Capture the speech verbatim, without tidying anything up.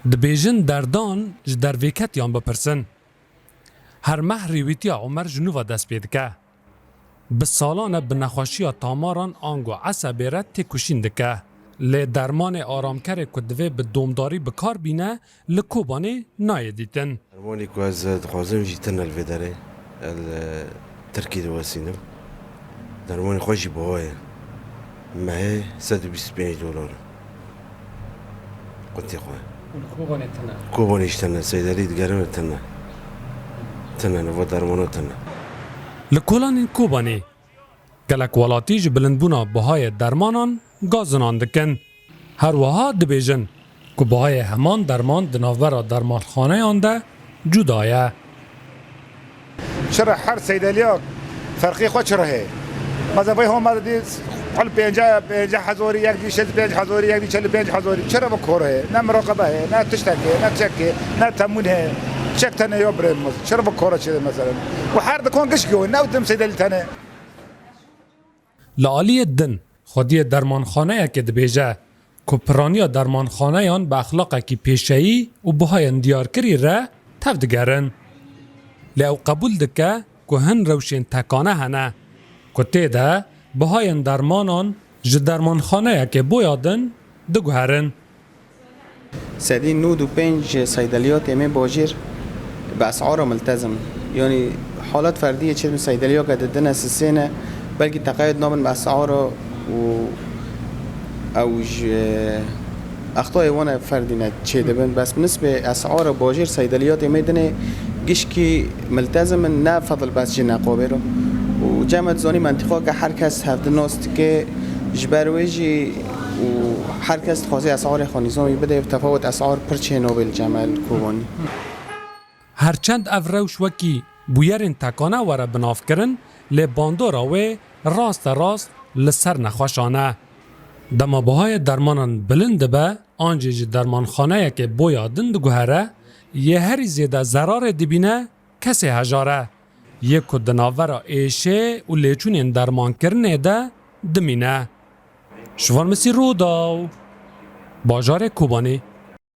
Dibêjin derdan ji dervêketiyan bipirsin. Her meh rêwîtiya Omer ji nû ve dest pê dike. Bi salan e bi nexweşiya tamaran ango esebê re têkoşîn dike. Lê dermanê aramkerê ku divê bi domdarî bi kar bîne, li Kobanê nayê dîtin. Dermanê ku ez dixwazim jî tune li vê derê. Ez li Tirkiyê diwesînim. Dermanê xwe jî buha ye. Mehê sed û bîst û pênc dolar. Qutê xwe. Û li Kobanê tune? Kobanê jî tune, Seydelî digerin tune. Tune, nava dermana tune. Li kolanên Kobanê gelek welatî ji bilindbûna bihayê dermanan gazinan dikin. Her wiha dibêjin ku bihayê heman derman di navbera dermanxaneyan de cuda ye. Çira her Seydeliya ferqê xwe çira heye? Mezevey homa dî hel pênce, pênce hezorî, yek dî şêst pênc hezorî, yek dî çel pênc hezorî. Çira bi kor heye? Ne miraqebe heye, ne tiştek heye, ne çek heye, ne temûn heye. Çek tene yo birê min. Çira bi kor çêde mesela? Û her dikan gişkî yo, ne tim Seydelî tene. Li aliyê din, xwediyê dermanxaneyekê dibêje ku piraniya dermanxaneyan bi exlaqekî pêşeyî û bihayên diyarkirî re tev digerin. Lê ew qebûl dike ku hin rewşên tekane hene ku tê de bihayên dermanan ji dermanxaneyekê boya din diguherin. Sedî nod û pênc seydeliyatê me bajêr bi esara miltezim in. Yanî halet ferdiyê çêdibin seydeliyake didine sisêne, belkî teqeyud nabin bi esara û ew ji extayê wan e ferdîne çêdibin. Bes bi nisbê esara bajêr seydeliyatê me dinê gişkî miltezim in, ne fedil bes jê neqabêro. Û cem e dizanî mentiqa ke her kes hevdi nas dike, ji ber wê jî û her kes dixwaze esarê xwe nîzamî bide, tefawet esar pir çê nabê li cem e li Kobanî. Her çend ev rewş wekî bûyerên tekane were binavkirin, lê bandora wê raste rast li ser nexweşan e. Dema bihayê dermanan bilind dibe, an jî ji dermanxaneyekê boya din diguhere, yê herî zêde zerarê dibîne kesê hejar e. Yê ku di navbera êşê û lêçûnên dermankirinê de dimîne. Şivan Misî, Rûdaw, bajarê Kobanê.